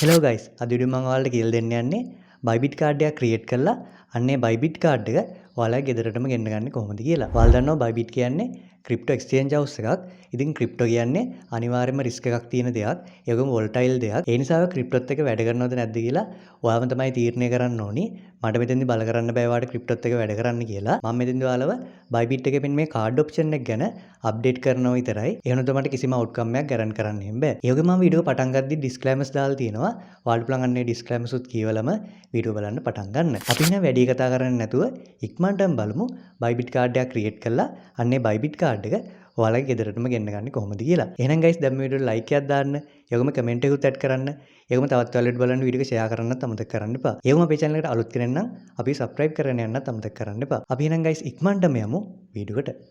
Hello guys, අද video මම ඔයාලට කියලා දෙන්න යන්නේ Bybit card එකක් ක්‍රියේට් කරලා අන්නේ Bybit card එක ඔයාලගේ ගෙදරටම ගෙන්න ගන්න කොහොමද කියලා. ඔයාලා දන්නවා Bybit කියන්නේ ක්‍රිප්ටෝ එක්ස්චේන්ජ් හවුස් එකක්. ඉතින් ක්‍රිප්ටෝ කියන්නේ අනිවාර්යයෙන්ම රිස්ක් එකක් තියෙන දෙයක්. ඒ වගේම වොල්ටයිල් දෙයක්. ඒ නිසා ඔය ක්‍රිප්ටොත් එක්ක වැඩ කරනවද නැද්ද කියලා ඔයාම තමයි තීරණය කරන්න ඕනි. මට මෙතෙන්දි බල කරන්න බෑ ඔයාලට ක්‍රිප්ටොත් එක්ක වැඩ කරන්න කියලා. මම මෙතෙන්දි ඔයාලව Bybit එකේ මෙන්න මේ කාඩ් ඔප්ෂන් එක ගැන අප්ඩේට් කරනවා විතරයි. එහෙම නැත්නම් මට කිසිම අවුට්කම් එකක් ගැරන්ටි කරන්න එහෙම බෑ. ඒ වගේම මම වීඩියෝ පටන් ගද්දි ඩිස්ක්ලයිමර්ස් දාලා තියෙනවා. ඔයාලට පුළුවන් අන්න ඒ ඩිස්ක්ලයිමර්ස් උත් කියවලම වීඩියෝ බලන්න පටන් ගන්න. අපි එහෙනම් වැඩි කතා කරන්නේ නැතුව ඉක්මනටම බලමු Bybit card එකක් ක්‍රියේට් කරලා අන්නේ Bybit card එක ඔයාලගේ ගෙදරටම ගෙන්න ගන්න කොහොමද කියලා. එහෙනම් ගයිස්, දැන් මේ වීඩියෝට ලයික් එකක් දාන්න, ඒ වගේම කමෙන්ට් එකකුත් ඇඩ් කරන්න, ඒ වගේම තවත් ඔයාලට බලන්න වීඩියෝ එක ෂෙයා කරන්නත් අමතක කරන්න එපා. ඒ වගේම අපේ channel එකට අලුත් කෙනෙක් නම් අපි subscribe කරගෙන යන්නත් අමතක කරන්න එපා. අපි එහෙනම් ගයිස් ඉක්මනටම යමු වීඩියෝ එකට.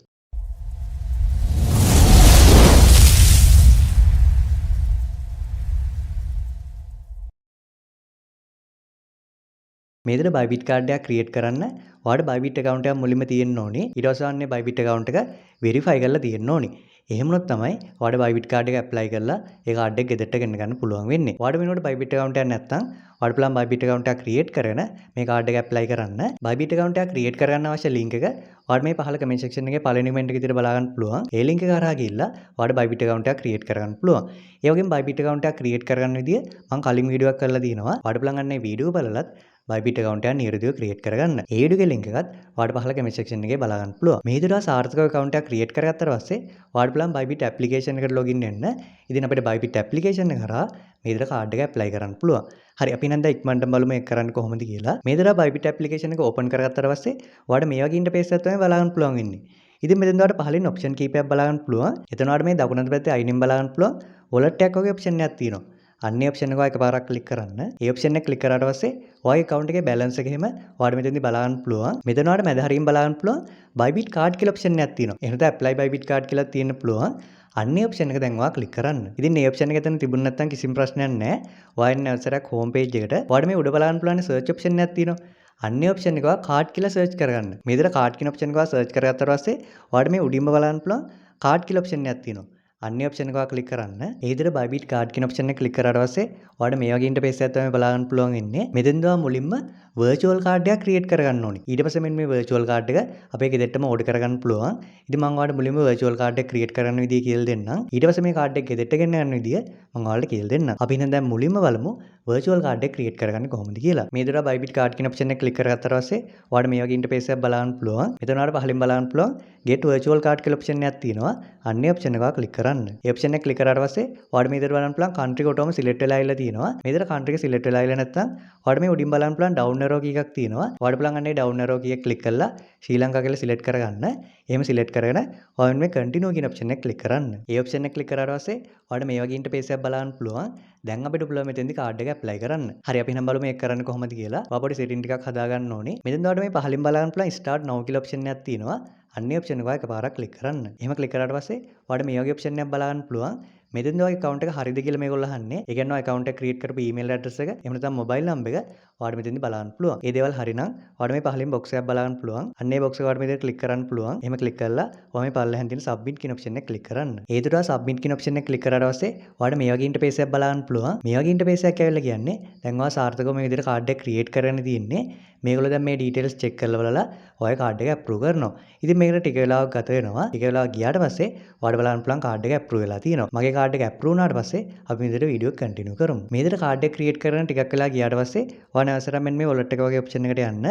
මේ විදිහට Bybit card එකක් ක්‍රියේට් කරන්න ඔයාලට Bybit account එකක් මුලින්ම තියෙන්න ඕනේ. ඊට පස්සේ අන්නේ Bybit account එක වෙරිෆයි කරලා තියෙන්න ඕනේ. එහෙම වුණොත් තමයි ඔයාලට Bybit card එක ඇප්ලයි කරලා ඒ කාඩ් එක ගෙදරට ගෙන්න ගන්න පුළුවන් වෙන්නේ. ඔයාලට වෙනකොට Bybit account එකක් නැත්නම් ඔයාලට පුළුවන් Bybit account එකක් ක්‍රියේට් කරගෙන මේ කාඩ් එක ඇප්ලයි කරන්න. Bybit account එකක් ක්‍රියේට් කරගන්න අවශ්‍ය ලින්ක් එක ඔයාලට මේ පහළ කමෙන්ට් සෙක්ෂන් එකේ පළවෙනි කමෙන්ට් එක විදිහට බලා ගන්න පුළුවන්. ඒ ලින්ක් එක හරහා ගිහිල්ලා ඔයාලට Bybit account එකක් ක්‍රියේට් කරගන්න පුළුවන්. ඒ වගේම Bybit account එකක් ක්‍රියේට් කරගන්න විදිය මම කලින් වීඩියෝ එකක් කරලා තියෙනවා. ඔයාලට පුළුවන් අන්න ඒ වීඩියෝ බලලත් Bybit account එක නිවැරදිව ක්‍රියේට් කරගන්න. ඒ වීඩියෝ එකේ ලින්ක් එකත් ඔයාලට පහළ කමෙන්ට් සෙක්ෂන් එකේ බලා ගන්න පුළුවන්. මේ විදිහට සාර්ථකව account එකක් ක්‍රියේට් කරගත්තට පස්සේ ඔයාලට පුළුවන් Bybit application එකට ලොගින් වෙන්න. ඉතින් අපිට Bybit application එක හරහා මේ විදිහට කාඩ් එක ඇප්ලයි කරන්න පුළුවන්. හරි, අපි නම් දැන් ඉක්මනට බලමු මේක කරන්න කොහොමද කියලා. මේ විදිහට Bybit application එක ඕපන් කරගත්තට පස්සේ ඔයාලට මේ වගේ ඉන්ටර්ෆේස් එකක් තමයි බලා ගන්න පුළුවන් වෙන්නේ. ඉතින් මෙතෙන් ඔයාලට පහළින් ඔප්ෂන් කීපයක් බලා ගන්න පුළුවන්. එතන ඔයාලට මේ දකුණු අත පැත්තේ අයිනෙන් බලා ගන්න පුළුවන් වොලට් එකක් වගේ ඔප්ෂන් එකක් තියෙනවා. අන්නේ ඔප්ෂන් එක එකපාරක් ක්ලික් කරන්න. ඒ ඔප්ෂන් එක ක්ලික් කරාට පස්සේ ඔයාගේ account එකේ බැලන්ස් එක එහෙම ඔයාලට මෙතෙන්දි බලා ගන්න පුළුවන්. මෙතන ඔයාලට මැද හරියෙන් බලා ගන්න පුළුවන් Bybit card කියලා ඔප්ෂන් එකක් තියෙනවා. එහෙම නැත්නම් apply Bybit card කියලා තියෙන්න පුළුවන්. අන්නේ ඔප්ෂන් එක දැන් ඔයා ක්ලික් කරන්න. ඉතින් මේ ඔප්ෂන් එක එතන තිබුණ නැත්නම් කිසිම ප්‍රශ්නයක් නැහැ. ඔයා එන්නේ අවසරයක් හෝම් පේජ් එකට. ඔයාලට මේ උඩ බලා ගන්න පුළුවන් සර්ච් ඔප්ෂන් එකක් තියෙනවා. අන්නේ ඔප්ෂන් එක ඔයා කාඩ් කියලා සර්ච් කරගන්න. මේ විදිහට කාඩ් කියන ඔප්ෂන් එක ඔයා සර්ච් කරගත්තාට පස්සේ ඔයාලට මේ උඩින්ම බලා ගන්න පුළුවන් කාඩ් කියලා ඔප්ෂන් එකක් තියෙනවා. අන්නේ ඔප්ෂන් එක ඔයා ක්ලික් කරන්න. ඒ විදිහට Bybit card කියන ඔප්ෂන් එක ක්ලික් කරාට පස්සේ ඔයාලට මේ වගේ ඉන්ටර්ෆේස් එකක් තමයි බලා ගන්න පුළුවන් වෙන්නේ. මෙතෙන්ද ඔයා මුලින්ම වර්චුවල් කාඩ් එකක් ක්‍රියේට් කරගන්න ඕනි. ඊට පස්සේ මෙන්න මේ වර්චුවල් කාඩ් එක අපේ ගෙදරටම ඕඩර් කරගන්න පුළුවන්. ඉතින් මම ඔයාලට මුලින්ම වර්චුවල් කාඩ් එක ක්‍රියේට් කරගන්න විදිය කියලා දෙන්නම්. ඊට පස්සේ මේ කාඩ් එක ගෙදරට ගෙන්න යන විදිය මම ඔයාලට කියලා දෙන්නම්. අපි එහෙනම් දැන් මුලින්ම බලමු වර්චුවල් කාඩ් එක ක්‍රියේට් කරගන්නේ කොහොමද කියලා. මේ විදිහට Bybit card කියන ඔප්ෂන් එක ක්ලික් කරගත්තාට පස්සේ ඔයාලට මේ වගේ ඉන්ටර්ෆේස් එකක් බලා ගන්න පුළුවන්. මෙතන ඔයාලට පහලින් බලා ගන්න පුළුවන් get virtual card කියලා ඔප්ෂන් එකක් තියෙනවා. අන්නේ ඔප්ෂන් එක ඔයා ක්ලික් කරන්න. ඒ ඔප්ෂන් එක ක්ලික් කරාට පස්සේ ඔයාලට මේ විදිහට බලන්න පුළුවන් කන්ට්‍රි එක ඔටෝම සිලෙක්ට් වෙලා ඉල්ල තියෙනවා. මේ විදිහට කන්ට්‍රි එක සිලෙක්ට් වෙලා ඉල්ල නැත්නම් ඔයාලට මේ උඩින් බලන්න පුළුවන් ඩවුන් ඇරෝ කී එකක් තියෙනවා. ඔයාලට පුළුවන් අන්නේ ඩවුන් ඇරෝ කී එක ක්ලික් කරලා ශ්‍රී ලංකා කියලා සිලෙක්ට් කරගන්න. එහෙම සිලෙක්ට් කරගෙන ඔයාලට මේ කන්ටිනියු කියන ඔප්ෂන් එක ක්ලික් කරන්න. ඒ ඔප්ෂන් එක ක්ලික් කරාට පස්සේ ඔයාලට මේ වගේ ඉන්ටර්ෆේස් එකක් බලන්න පුළුවන්. දැන් අපිට පුළුවන් මෙතෙන්දි කාඩ් එක ඇප්ලයි කරන්න. හරි, අපි එහෙනම් බලමු මේක කරන්න කොහොමද කියලා. ඔයා පොඩි සෙටින් ටිකක් හදාගන්න ඕනේ. මෙතෙන්ද ඔයාලට මේ පහලින් බලන්න පුළුවන් ස්ටාර්ට් now කියලා ඔප්ෂන් එකක් තියෙනවා. අන්නේ ඔප්ෂන් එක ඔයා එකපාරක් ක්ලික් කරන්න. එහෙම ක්ලික් කරාට පස්සේ ඔයාලට මේ වගේ ඔප්ෂන් එකක් බලා ගන්න පුළුවන්. මෙතෙන්ද ඔයාගේ account එක හරිද කියලා මේගොල්ලෝ අහන්නේ. ඒ කියන්නේ ඔයා account එක create කරපු email address එක, එහෙම නැත්නම් mobile number එක ඔයාලට මෙතෙන්දි බලා ගන්න පුළුවන්. ඒ දේවල් හරිනම් ඔයාලට මේ පහලින් box එකක් බලා ගන්න පුළුවන්. අන්න ඒ box එක ඔයාලට මෙතන ක්ලික් කරන්න පුළුවන්. එහෙම ක්ලික් කරලා ඔයා මේ පල්ලෙහාන් තියෙන submit කියන option එක ක්ලික් කරන්න. ඒ විදිහට ඔයා submit කියන option එක ක්ලික් කරාට පස්සේ ඔයාලට මේ වගේ interface එකක් බලා ගන්න පුළුවන්. මේ වගේ interface එකක් ඇවිල්ලා කියන්නේ දැන් ඔයා සාර්ථකව මේ විදිහට card එක create කරගෙන තියෙන්නේ. මේගොල්ලෝ දැන් මේ ඩීටේල්ස් චෙක් කරලා බලලා ඔයාගේ කාඩ් එක ඇප්‍රූව් කරනවා. ඉතින් මේකට ටික වෙලාවක් ගත වෙනවා. ටික වෙලාවක් ගියාට පස්සේ ඔයාලට බලන්න පුළුවන් කාඩ් එක ඇප්‍රූව් වෙලා තියෙනවා. මගේ කාඩ් එක ඇප්‍රූව් වුණාට පස්සේ අපි මේ විදිහට වීඩියෝ එක කන්ටිනියු කරමු. මේ විදිහට කාඩ් එක ක්‍රියේට් කරගෙන ටිකක් වෙලා ගියාට පස්සේ ඔයා නැවතත් මෙන්න මේ වොලට් එක වගේ ඔප්ෂන් එකට යන්න.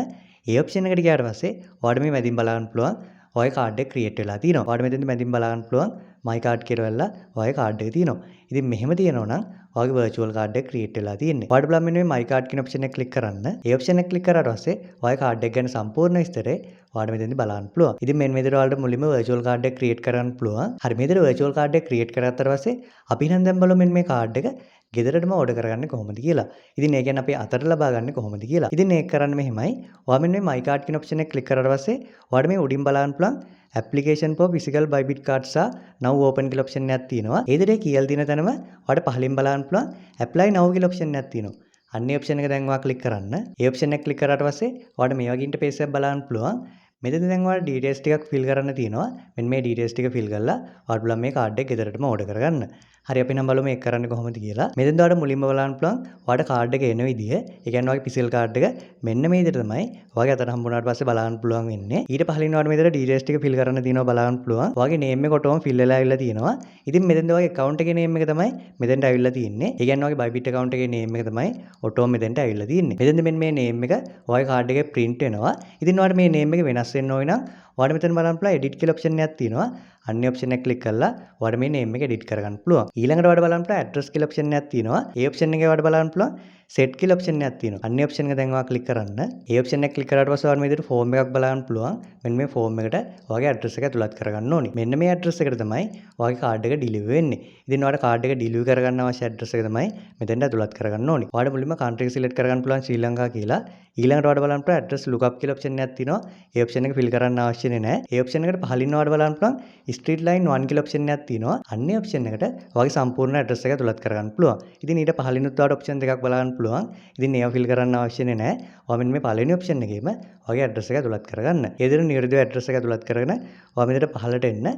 ඒ ඔප්ෂන් එකට ගියාට පස්සේ ඔයාලට මේ මැදින් බලා ගන්න පුළුවන් ඔයාගේ කාඩ් එක ක්‍රියේට් වෙලා තියෙනවා. ඔයාලට මෙතෙන්ද මැදින් බලා ගන්න පුළුවන් මයි කාඩ් කියලා වෙලා ඔයාගේ කාඩ් එක තියෙනවා. ඉතින් මෙහෙම තියෙනවා නම් ඔයාගේ වර්චුවල් කාඩ් එක ක්‍රියේට් වෙලා තියෙන්නේ. ඔයාලට බලන්න මෙන්න මේ මයි කාඩ් කියන ඔප්ෂන් එක ක්ලික් කරන්න. ඒ ඔප්ෂන් එක ක්ලික් කරාට පස්සේ ඔයාගේ කාඩ් එක ගැන සම්පූර්ණ විස්තරේ ඔයාලට මෙතෙන්දි බලන්න පුළුවන්. ඉතින් මෙන්න මේ විදිහට ඔයාලට මුලින්ම වර්චුවල් කාඩ් එක ක්‍රියේට් කරගන්න පුළුවන්. හරි, මේ විදිහට වර්චුවල් කාඩ් එක ක්‍රියේට් කරගත්තට පස්සේ අපි එහෙනම් දැන් බලමු මෙන්න මේ කාඩ් එක ගෙදරටම ඕඩර් කරගන්නේ කොහොමද කියලා. ඉතින් ඒ කියන්නේ අපි අතට ලබා ගන්න කොහොමද කියලා. ඉතින් ඒක කරන්න මෙහෙමයි. ඔයා මෙන්න මේ මයි කාඩ් කියන ඔප්ෂන් එක ක්ලික් කරාට පස්සේ ඔයාලට මේ උඩින් බලන්න පුළුවන් application for physical Bybit card සහ now open කියලා ඔප්ෂන් එකක් තියෙනවා. ඒ විදිහට කියලා තියෙන තැනම ඔයාලට පහලින් බලන්න පුළුවන් apply now කියලා ඔප්ෂන් එකක් තියෙනවා. අන්නේ ඔප්ෂන් එක දැන් ඔයා ක්ලික් කරන්න. ඒ ඔප්ෂන් එක ක්ලික් කරාට පස්සේ ඔයාලට මේ වගේ ඉන්ටර්ෆේස් එකක් බලන්න පුළුවන්. මෙතන දැන් ඔයාලට ඩීටේල්ස් ටිකක් ෆිල් කරන්න තියෙනවා. මෙන්න මේ ඩීටේල්ස් ටික ෆිල් කරලා ඔයාලට පුළුවන් මේ කාඩ් එක ගෙදරටම ඕඩර් කරගන්න. හරි, අපි නම් බලමු මේක කරන්නේ කොහොමද කියලා. මෙතෙන්ද ඔයාලට මුලින්ම බලන්න පුළුවන් ඔයාලට කාඩ් එක එන විදිය. ඒ කියන්නේ ඔයාගේ ෆිසිකල් කාඩ් එක මෙන්න මේ විදිහට තමයි ඔයාගේ අතට හම්බුනාට පස්සේ බලන්න පුළුවන් වෙන්නේ. ඊට පහලින් ඔයාලට මේ විදිහට ඩීටේල්ස් ටික ෆිල් කරන්න තියෙනවා බලන්න පුළුවන්. ඔයාගේ නේම් එක ඔටෝම ෆිල් වෙලා ඇවිල්ලා තියෙනවා. ඉතින් මෙතෙන්ද ඔයාගේ ඇකවුන්ට් එකේ නේම් එක තමයි මෙතෙන්ට ඇවිල්ලා තියෙන්නේ. ඒ කියන්නේ ඔයාගේ Bybit account එකේ නේම් එක තමයි ඔටෝම මෙතෙන්ට ඇවිල්ලා තියෙන්නේ. මෙතෙන්ද මෙන්න මේ නේම් එක ඔයාගේ කාඩ් එකේ ප්‍රින්ට් වෙනවා. ඉතින් ඔයාලට මේ නේම් එක වෙනස් වෙන්න ඕනේ නම් ඔයාලට මෙතන බලන්න පුළුවන් එඩිට් කියලා ඔප්ෂන් එකක් තියෙනවා. අන්න ඔප්ෂන් එක ක්ලික් කරලා ඔයාලට මේ නේම් එක එඩිට් කරගන්න පුළුවන්. ඊළඟට ඔයාලට බලන්න පුළුවන් ඇඩ්‍රස් කියලා ඔප්ෂන් එකක් තියෙනවා. ඒ ඔප්ෂන් එකේ ඔයාලට බලන්න පුළුවන් සෙට් කියලා ඔප්ෂන් එකක් තියෙනවා. අන්න ඔප්ෂන් එක දැන් ඔයා ක්ලික් කරන්න. ඒ ඔප්ෂන් එක ක්ලික් කරාට පස්සේ ඔයාලට මේ විදිහට ෆෝම් එකක් බලන්න පුළුවන්. මෙන්න මේ ෆෝම් එකට ඔයාගේ ඇඩ්‍රස් එක ඇතුළත් කරගන්න ඕනි. මෙන්න මේ ඇඩ්‍රස් එකට තමයි ඔයාගේ කාඩ් එක ඩිලිවර් වෙන්නේ. ඉතින් ඔයාලට කාඩ් එක ඩිලිවර් කරගන්න අවශ්‍ය ඇඩ්‍රස් එක තමයි මෙතෙන්ට ඇතුළත් කරගන්න ඕනි. ඔයාලට මුලින්ම කන්ට්‍රි එක සිලෙක්ට් කරගන්න පුළුවන් ශ්‍රී ලංකා කියලා. ඊළඟට ඔයාලට බලන්න පුළුවන් ඇඩ්‍රස් ලුක්අප් කියලා ඔප්ෂන් එකක් තියෙනවා. ඒ ඔප්ෂන් එක ෆිල් කරන්න අවශ්‍ය නෑ. ඒ ඔප්ෂන් එකට පහලින් ඔයාලට බලන්න පුළුවන් ස්ට්‍රීට් ලයින් 1 කියලා ඔප්ෂන් එකක් තියෙනවා. අන්න ඒ ඔප්ෂන් එකට ඔයාගේ සම්පූර්ණ ඇඩ්‍රස් එක ඇතුළත් කරගන්න පුළුවන්. ඉතින් ඊට පහලිනුත් ඔයාලට ඔප්ෂන් දෙකක් බලන්න පුළුවන්. ඉතින් ඒවා ෆිල් කරන්න අවශ්‍ය නෑ. ඔයා මෙන්න මේ පළවෙනි ඔප්ෂන් එකේම ඔයාගේ ඇඩ්‍රස් එක ඇතුළත් කරගන්න. ඒ විදිහට නිවැරදිව ඇඩ්‍රස් එක ඇතුළත් කරගෙන ඔයා මෙතන පහළට එන්න.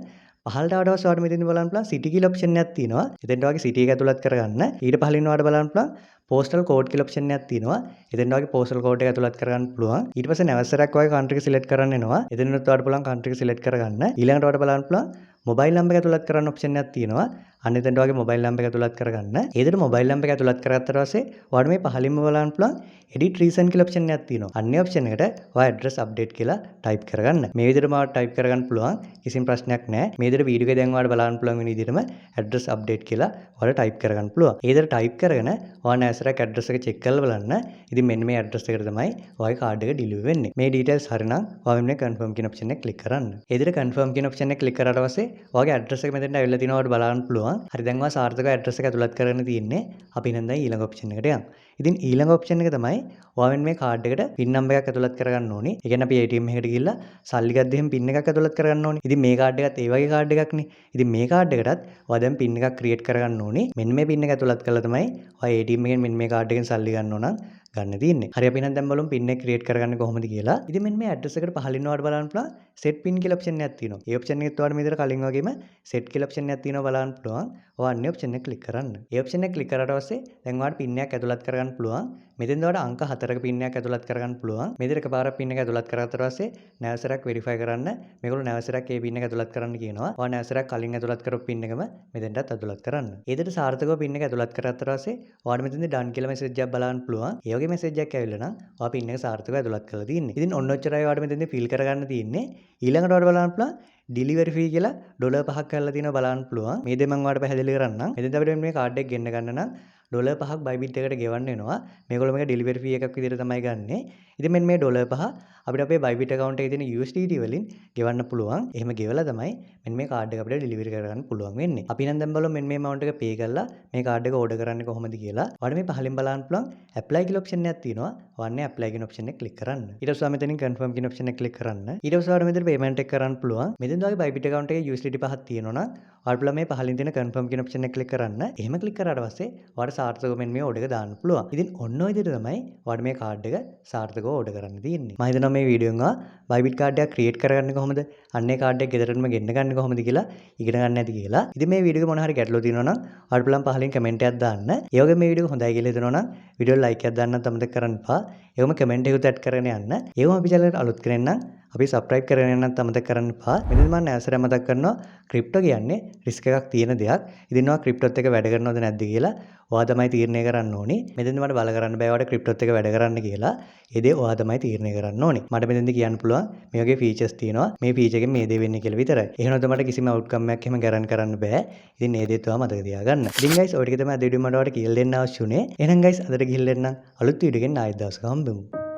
පහළට ආවට පස්සේ ඔයාලට මෙතෙන්දි බලන්න පුළුවන් සිටි කියලා ඔප්ෂන් එකක් තියෙනවා. එතෙන්ට ඔයාගේ සිටි එක ඇතුළත් කරගන්න. ඊට පහළින් ඔයාලට බලන්න පුළුවන් පෝස්ටල් කෝඩ් කියලා ඔප්ෂන් එකක් තියෙනවා. එතෙන්ට ඔයාගේ පෝස්ටල් කෝඩ් එක ඇතුළත් කරගන්න පුළුවන්. ඊට පස්සේ නැවත සැරයක් ඔයාගේ කන්ට්‍රි එක සිලෙක්ට් කරන්න එනවා. එතනිනුත් ඔයාලට පුළුවන් කන්ට්‍රි එක සිලෙක්ට් කරගන්න. ඊළඟට ඔයාලට බලන්න පුළුවන් මොබයිල් නම්බර් එක ඇතුළත් කරන්න ඔප්ෂන් එකක් තියෙනවා. අන්න එතනට ඔයාගේ මොබයිල් නම්බර් එක ඇතුළත් කරගන්න. ඒ විදිහට මොබයිල් නම්බර් එක ඇතුළත් කරගත්තට පස්සේ ඔයාලට මේ පහළින්ම බලන්න පුළුවන් එඩිට් රීසන් කියලා ඔප්ෂන් එකක් තියෙනවා. අන්න ඒ ඔප්ෂන් එකට ඔයා ඇඩ්‍රස් අප්ඩේට් කියලා ටයිප් කරගන්න. මේ විදිහටම ඔයාලට ටයිප් කරගන්න පුළුවන්. කිසිම ප්‍රශ්නයක් නැහැ. මේ විදිහට වීඩියෝ එකේ දැන් ඔයාලට බලන්න පුළුවන් වෙන විදිහටම ඇඩ්‍රස් අප්ඩේට් කියලා ඔයාලට ටයිප් කරගන්න පුළුවන්. ඒ විදිහට ටයිප් කරගෙන ඔයා නැවත සැරයක් ඇඩ්‍රස් එක චෙක් කරලා බලන්න. ඉතින් මෙන්න මේ ඇඩ්‍රස් එකට තමයි ඔයාගේ කාඩ් එක ඩිලිවර් වෙන්නේ. මේ ඩීටේල්ස් හරිනම් ඔයා මෙන්න මේ කන්ෆර්ම් කියන ඔප්ෂන් එක ක්ලික් කරන්න. ඒ විදිහට කන්ෆර්ම් කියන ඔප්ෂන් එක ක්ලික් කරාට පස්සේ ඔයාගේ ඇඩ්‍රස් එක මෙතෙන්ට ඇවිල්ලා තිනවා ඔයාලට බලන්න පුළුවන්. හරි, දැන් ඔයා සාර්ථකව ඇඩ්‍රස් එක ඇතුළත් කරගෙන තියෙන්නේ. අපි එහෙනම් දැන් ඊළඟ ඔප්ෂන් එකට යමු. ඉතින් ඊළඟ ඔප්ෂන් එක තමයි ඔයා මෙන්න මේ කාඩ් එකට පින් නම්බර් එකක් ඇතුළත් කරගන්න ඕනේ. ඒ කියන්නේ අපි ATM එකකට ගිහිල්ලා සල්ලි ගද්දි එහෙම පින් එකක් ඇතුළත් කරගන්න ඕනේ. ඉතින් මේ කාඩ් එකත් ඒ වගේ කාඩ් එකක්නේ. ඉතින් මේ කාඩ් එකටත් ඔයා දැන් පින් එකක් ක්‍රියේට් කරගන්න ඕනේ. මෙන්න මේ පින් එක ඇතුළත් කරලා තමයි ඔයා ATM එකෙන් මෙන්න මේ කාඩ් එකෙන් සල්ලි ගන්න ඕන නම් ගන්න තියෙන්නේ. හරි, අපි එහෙනම් දැන් බලමු පින් එක ක්‍රියේට් කරගන්නේ කොහොමද කියලා. ඉතින් මෙන්න මේ ඇඩ්‍රස් එකට පහළින් ඔයාලට බලන්න පුළුවන් සෙට් පින් කියලා ඔප්ෂන් එකක් තියෙනවා. ඒ ඔප්ෂන් එකෙත් ඔයාලට මේ විදිහට කලින් වගේම සෙට් කියලා ඔප්ෂන් එකක් තියෙනවා බලන්න පුළුවන්. ඔයා අන්න ඔප්ෂන් එක ක්ලික් කරන්න. ඒ ඔප්ෂන් එක ක්ලික් කරාට පස්සේ දැන් ඔයාලට පින් එකක් ඇතුළත් කරගන්න පුළුවන්. මෙතෙන්ද ඔයාලට අංක 4ක පින් එකක් ඇතුළත් කරගන්න පුළුවන්. මේ විදිහට එකපාරක් පින් එක ඇතුළත් කරගත්තට පස්සේ නැවත සැරයක් වෙරිෆයි කරන්න. මේගොල්ලෝ නැවත සැරයක් ඒ පින් එක ඇතුළත් කරන්න කියනවා. ඔයා නැවත සැරයක් කලින් ඇතුළත් කරපු පින් එකම මෙතෙන්ටත් ඇතුළත් කරන්න. ඒ විදිහට සාර්ථකව පින් එක ඇතුළත් කරගත්තට පස්සේ ඔයාලට මෙතෙන්ද ඩන් කියලා මැසේජ් එකක් බලන්න පුළුවන්. ඒ වගේ මැසේජ් එකක් ඇවිල්ලා නම් ඔයා පින් එක සාර්ථකව ඇතුළත් කරලා තියෙන්නේ. ඉතින් ඔන්න ඔච්චරයි ඔයාලට මෙතෙන්ද ෆිල් කරගන්න තියෙන්නේ. ඊළඟට ඔයාලට බලන්න පුළුවන් ඩිලිවරි ෆී කියලා ඩොලර් 5ක් කරලා තියෙනවා බලන්න පුළුවන්. මේ දේ මම ඔයාලට පැහැදිලි කරන්නම්. මෙතෙන්ද අපිට මේ කාඩ් එක ගෙන්න ගන්න නම් ඩොලර් 5ක් බයිබිට් එකට ගෙවන්න වෙනවා. මේගොල්ලෝ මේක ඩිලිවරි ෆී එකක් විදිහට තමයි ගන්නෙ. ඉතින් මෙන්න මේ ඩොලර් 5 අපිට අපේ බයිබිට් ඇකවුන්ට් එකේ තියෙන USDT වලින් ගෙවන්න පුළුවන්. එහෙම ගෙවලා තමයි මෙන්න මේ කාඩ් එක අපිට ඩිලිවරි කරගන්න පුළුවන් වෙන්නේ. අපි නම් දැන් බලමු මෙන්න මේ amount එක පේ කරලා මේ කාඩ් එක ඕඩර් කරන්නේ කොහොමද කියලා. ඔයාලට මේ පහලින් බලන්න පුළුවන් ඇප්ලයි කියලා ඔප්ෂන් එකක් තියෙනවා. ඔන්න ඇප්ලයි කියන ඔප්ෂන් එක ක්ලික් කරන්න. ඊට පස්සේ මෙතනින් කන්ෆර්ම් කියන ඔප්ෂන් එක ක්ලික් කරන්න. ඊට පස්සේ ඔයාලට මෙතන පේමන්ට් එක කරන්න පුළුවන්. මෙතෙන්ද ඔයාගේ බයිබිට් ඇකවුන්ට් එකේ USDT පහක් තියෙනවා නම් ඔයාලට පුළුවන් මේ පහලින් තියෙන කන්ෆර්ම් කියන ඔප්ෂන් එක ක්ලික් කරන්න. එහෙම ක්ලික් කරාට පස්සේ ඔයාලට සාර්ථකව මෙන්න මේ ඕඩර් එක දාන්න පුළුවන්. ඉතින් ඔන්න ඔය විදිහට තමයි ඔයාලට මේ කාඩ් එක සාර්ථකව ඕඩර් කරන්න තියෙන්නේ. මම හිතනවා මේ වීඩියෝ එකෙන් ඔයා බයිබිට් කාඩ් එකක් ක්‍රියේට් කරගන්නේ කොහොමද? අන්න ඒ කාඩ් එක ගෙදරටම ගෙන්න ගන්න කොහොමද කියලා ඉගෙන ගන්න ඇති කියලා. ඉතින් මේ වීඩියෝ එක මොන හරි ගැටලු තියෙනවා නම් ඔයාලට පුළුවන් පහලින් කමෙන්ට් එකක් දාන්න. ඒ වගේම මේ වීඩියෝ එක හොඳයි කියලා හිතෙනවා නම් වීඩියෝ එකට ලයික් එකක් දාන්නත් අමතක කරන්න එපා. ඒ වගේම කමෙන්ට් එකකුත් ඇඩ් කරගෙන යන්න. ඒ වගේම අපි චැනල් එකට අලුත් කෙනෙක් නම් අපි සබ්ස්ක්‍රයිබ් කරගෙන යන්නත් අමතක කරන්න එපා. මෙතන මම නැවත මතක් කරනවා, ක්‍රිප්ටෝ කියන්නේ රිස්ක් එකක් තියෙන දෙයක්. ඉතින් ඔයා ක්‍රිප්ටොත් එක්ක වැඩ කරනවද නැද්ද කියලා ඔයා තමයි තීරණය කරන්න ඕනේ. මෙතෙන්ද මට බල කරන්න බෑ ඔයාට ක්‍රිප්ටොත් එක්ක වැඩ කරන්න කියලා. ඒ දේ ඔයා තමයි තීරණය කරන්න ඕනේ. මට මෙතෙන්ද කියන්න පුළුවන් මේ වගේ ෆීචර්ස් තියෙනවා. මේ ෆීචර් එකෙන් මේ දේ වෙන්නේ කියලා විතරයි. එහෙම නැත්නම් මට කිසිම අවුට්කම් එකක් එහෙම ගැරන්ටි කරන්න බෑ. ඉතින් ඒ දේත් ඔයා මතක තියාගන්න. ඉතින් ගයිස්, ඔය ටික තමයි අද වීඩියෝ මට ඔයාලට කියලා දෙන්න අවශ්‍ය වුණේ. එහෙනම් ගයිස්, අදට ගිහිල්ලා එන්නම්. අලුත් වීඩියෝ එකකින් ආයෙත් දවසක හම්බෙමු.